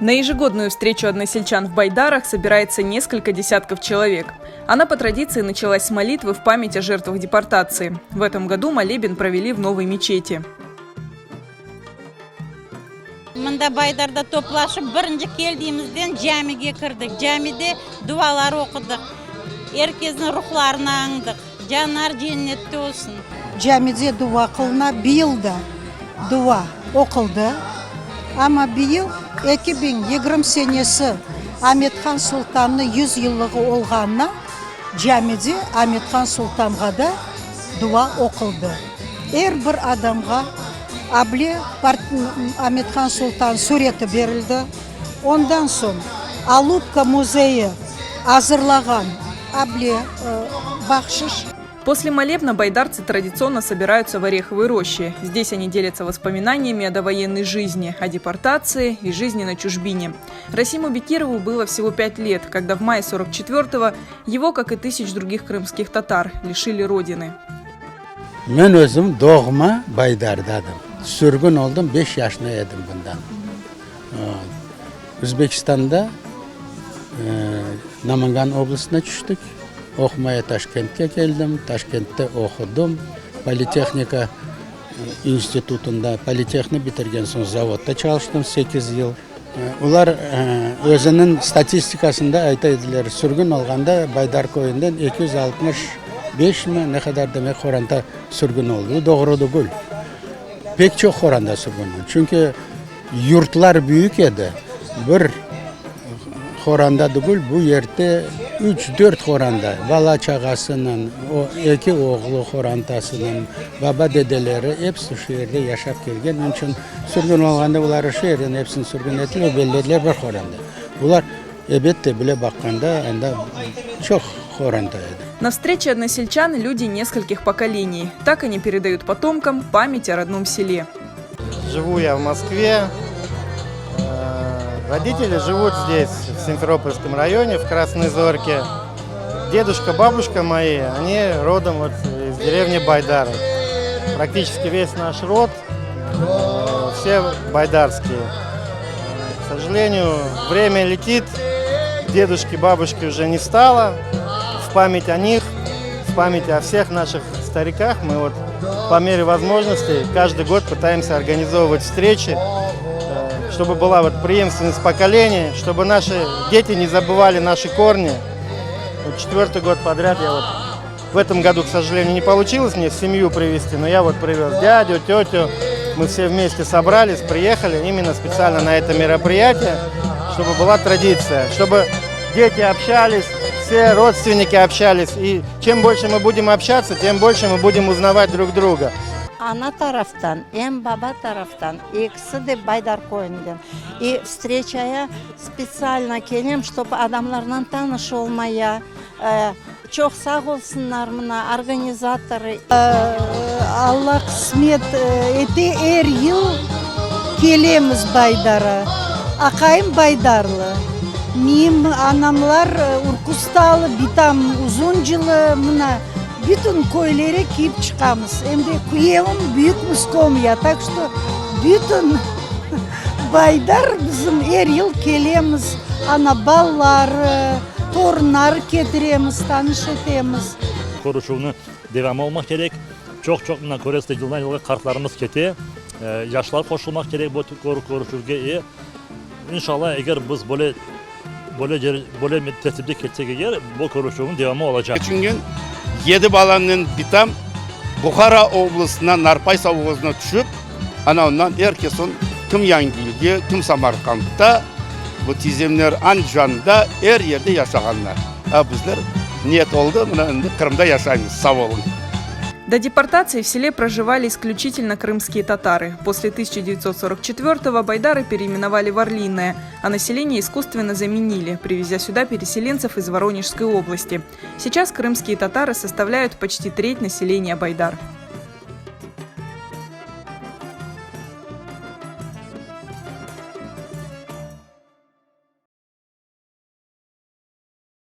На ежегодную встречу односельчан в Байдарах собирается несколько десятков человек. Она по традиции началась с молитвы в память о жертвах депортации. В этом году молебен провели в новой мечети. Mında Baydarda toplaşıp, birinci keldiğimizden camige kirdik. Camide dualar oqudıq. Er kesniñ ruhlarını añdıq. Canları cennette olsun. Camide dua qılına, bıyıl da dua oquldı, amma bıyıl 2020 senesi Amet-Han Sultannıñ 100 yıllığı olğanına camide Amet-Han Sultanğa da dua oquldı. Er bir adamğa able Amet-Han Sultan sureti berildi. Ondan soñ Alupka müzeyi azırlağan able bahşış. После молебна байдарцы традиционно собираются в Ореховой роще. Здесь они делятся воспоминаниями о довоенной жизни, о депортации и жизни на чужбине. Расиму Бекирову было всего 5 лет, когда в мае 44-го его, как и тысяч других крымских татар, лишили родины. Men özüm doğma Baydardadım. Sürgün oldım, 5 yaşında edim bundan. Özbekistanda Namangan oblastına tüştik. Oqumaya Taşkentke keldim. Taşkentte oqudım. Politehnika institutında politehni bitirgen soñ zavodda çalıştım 8 yıl. Olar özüniñ statistikasında ayta ediler, sürgün olğanda Baydar köyünden 265 mi ne qadar demek qoranta sürgün oldı. Doğru degil. Pek çoq qoranta sürgün oldı. Çünki yurtlar büyük edi. Bir qoranta degil, bu yerde üç-dört qoranta, bala-çağasınen, eki oğlu qorantasınen, baba-dedeleri episi şu yerde yaşap kelgen. Onıñ içün sürgün olğanda olar şu yerden episini sürgün ettiler, bellediler bir qoranta. Bular, elbette, bile baqqanda anda çoq qoranta edi. На встрече односельчан люди нескольких поколений. Так они передают потомкам память о родном селе. Живу я в Москве. Родители живут здесь, в Симферопольском районе, в Красной Зорке. Дедушка, бабушка мои, они родом вот из деревни Байдары. Практически весь наш род, все байдарские. К сожалению, время летит, дедушки, бабушки уже не стало. В память о них, в память о всех наших стариках мы вот по мере возможностей каждый год пытаемся организовывать встречи, чтобы была вот преемственность поколений, чтобы наши дети не забывали наши корни. Вот четвертый год подряд я вот в этом году, к сожалению, не получилось мне семью привезти, но я вот привез дядю, тетю. Мы все вместе собрались, приехали именно специально на это мероприятие, чтобы была традиция, чтобы дети общались, все родственники общались. И чем больше мы будем общаться, тем больше мы будем узнавать друг друга. Ana taraftan, em baba taraftan, ekisi de Baydar köyünden. И встречая специально kelem, чтобы adamlarnen tanış olmaya, çoq sağ olsunlar mına организаторы. Alla qısmet ete er yıl kelemiz Baydara. Aqayım Baydarlı. Menim anamlar Urkustalı, bitam Uzuncılı, mına bütün köylere kiyip çıqamız. Em de küyevim Büyük Muskomya, так что bütün Baydar bizim er yıl kelemiz. Ana balaları, torunları ketiremiz, tanış etemiz. Körüşüvni devamı olmaq kerek. Çoq-çoq mına köresiz, yıldan yılğa qartlarımız kete, yaşlar qoşulmaq kerek bu körüşüvge. E, inşallah, eger biz böyle böyle böyle tertipte ketsek eger, bu körüşüvniñ devamı olacaq. Keçingen yedi balamnen bitam Buhara oblastına Narpay sovhozına tüşip, ana ondan er kes kim Yangilge, kim Samarqandta, bu tizemler Andijanda, er yerde yaşağanlar. A bizler niyet oldı, mına endi Qırımda yaşaymız. Sağ oluñ. До депортации в селе проживали исключительно крымские татары. После 1944-го Байдары переименовали в Орлиное, а население искусственно заменили, привезя сюда переселенцев из Воронежской области. Сейчас крымские татары составляют почти треть населения Байдар.